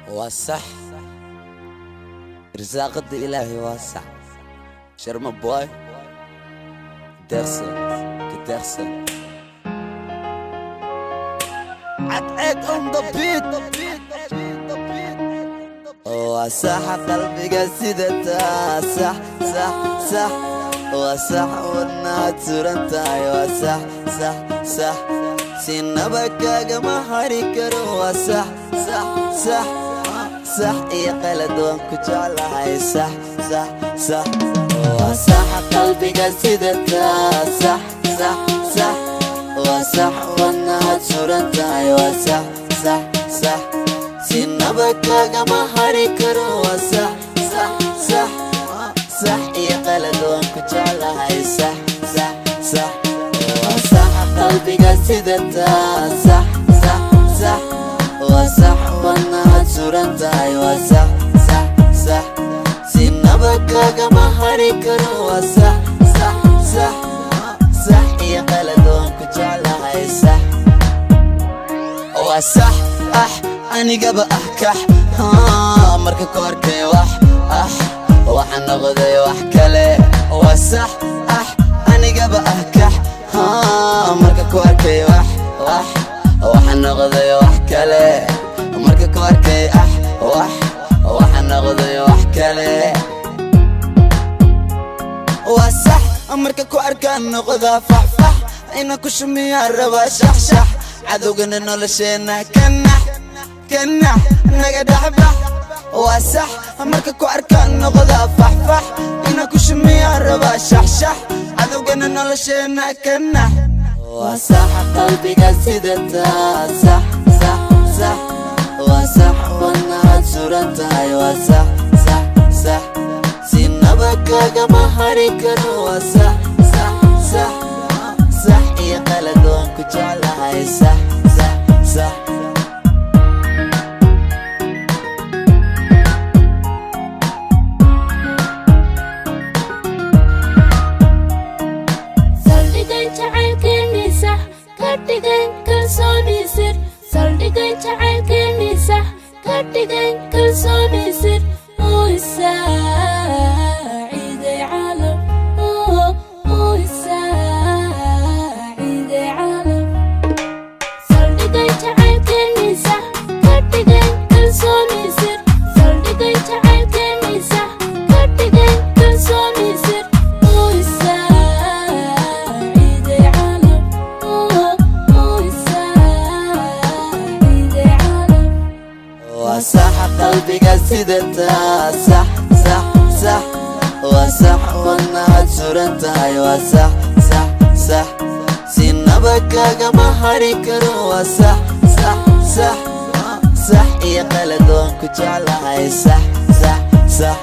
Waa sax, irsaaqada Ilaahay waa sax. Sharma Boy, Deeqsan ka Deeqsan, Cadceed on the beat. Waa sax qalbiga sida taa, sax sax sax. Waa sax wadnaad suran tahay. Waa sax sax sax, sinaba kaagama hari karo. Waa sax sax sax, sax iyo qalad waan ku jeclahay. Sax sax sax. Waa sax qalbiga sida taa, sax sax sax. Waa sax wadnaad suran tahay. Waa sax sax sax, sinaba kaagama hari karo. Waa sax sax sax, sax iyo qalad waan ku jeclahay. Sax sax sax. Waa sax qalbiga sida taa, sax sax sax. Waa sax wadnaad suran tahay. Waa sax sax sax, sinaba kaagama hari karo. Waa sax sax sax, sax iyo qalad waan ku jeclahay. Sax waa sax. Ah, anigaba ah kax marka ku arkay wax ah, waxaan noqday wax kale. Waa sax. Ah, anigaba ah kax marka ku arkay wax wax, waxaan noqday wax kale. Marka ku arkay ah wax, waxaan noqday wax kale. Waa sax, marka ku arkaan noqdaa faxfax, ina ku shumiyaa rabaa shaxshax. Cadowgana nolosheenna kanax kanax, naga dhexbax. Waa sax, marka ku arkaan noqdaa faxfax, ina ku shumiyaa rabaa shaxshax. Cadowgana nolosheenna kanax. Waa sax qalbiga sida taa, sax sax sax. Waa sax wadnaad suran tahay. Waa sax sax sax, sinaba kaagama hari karo. Waa sax sax sax, sax iyo qalad waan ku jeclahay. Sax sax sax. Saldhigay jacaylkeennii sax ka dhigay kalsooni sir. Saldhigay jacaylkeennii sax ka dhigay kalsooni sir. Uu isaaciiday caalam, uu isaaciiday caalam. Saldhigay jacaylkeennii sax ka dhigay kalsooni sir. Saldhigay jacaylkeennii sax ka dhigay kalsooni sir. Uu isaaciiday caalam, uu isaaciiday caalam. Waa sax qalbiga sida taa, sax sax sax. Waa sax wadnaad suran tahay. Waa sax sax sax, sinaba kaagama hari karo. Waa sax sax sax, sax iyo qalad waan ku jeclahay. Sax sax sax.